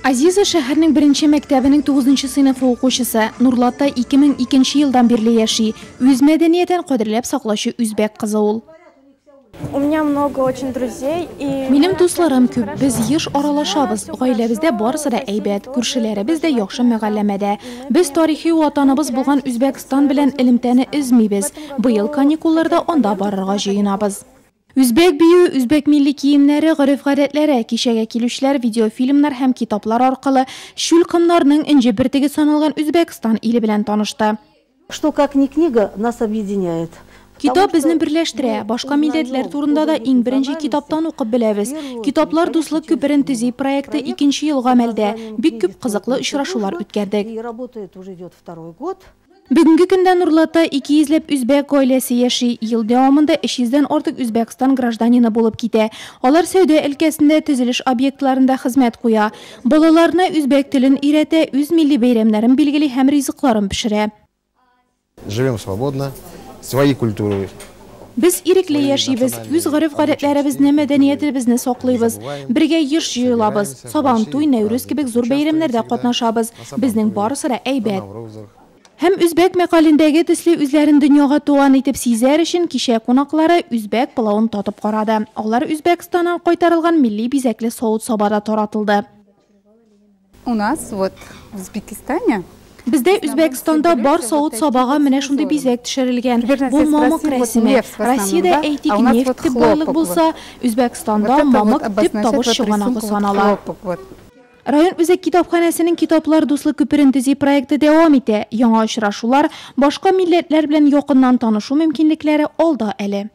Азиза шәһәрнең беренче мәктәбенең 9 сыйныфы укучысы. Нурлатта 2002 елдан бирле яши. Үз мәдәниятен кадерләп саклаучы үзбәк кызы ул. У меня много очень друзей и Минем дусларым күп, без еш аралашабыз. Гаиләбездә барысы да әйбәт, күршеләребез дә яхшы мөгамәләдә. Без тарихи ватаныбыз булган Үзбәкстан белән элемтәне өзмибез. Быел каникулларда анда барырга җыенабыз. Үзбәк биюе, үзбәк милли киемнәре, гореф-гадәтләре. Кичәгә килүчеләр видеофильмнар һәм китаплар аркылы чүл комнарның энҗе бөртеге саналган Үзбәкстан иле белән танышты. Что как ни книга нас объединяет. Китап безне берләштерә. Башка милләтләр турында да иң беренче китаптан укып беләбез. Китаплар дуслык күперен төзи проекты икенче ел гамәлдә. Бик күп кызыклы очрашулар үткәрдек. И работает уже идет второй год. Бүгенге көндә Нурлатта 200 ләп үзбәк гаиләсе яши. Ел дәвамында 300дән артык Үзбәкстан гражданины булып китә. Алар сәүдә өлкәсендә, төзелеш объектларында хезмәт куя. Балаларына үзбәк телен өйрәтә, үз милли бәйрәмнәрен билгели һәм ризыкларын пешерә. Живем свободно, свои культуры. Без ирекле яшибез, үз гореф-гадәтләребезне, мәдәниятебезне саклыйбыз. Бергә еш җыелабыз. Сабантуй, Нәүрүз кебек зур бәйрәмнәрдә катнашабыз. Безнең барысы да әйбәт. Һәм үзбәк мәкалендәге төсле үзләрен дөньяга туган итеп сизәр өчен кичә кунаклары үзбәк пылауын татып карады. Алар Үзбәкстаннан кайтарылган милли бизәкле савыт-саба да таратылды. У нас вот в Узбекистане Бездә Үзбәкстанда бар савыт-сабага менә шундый бизәк төшерелгән. Бу мамык рәсеме. Россиядә, әйтик, нефть төп байлык булса, Үзбәкстанда мамык төп табыш чыганагы санала. Район үзәк китапханәсенең Китаплар дуслык күперен төзи проекты дәвам итә. Яңа очрашулар, башка милләтләр белән якыннан танышу мөмкинлекләре алда әле.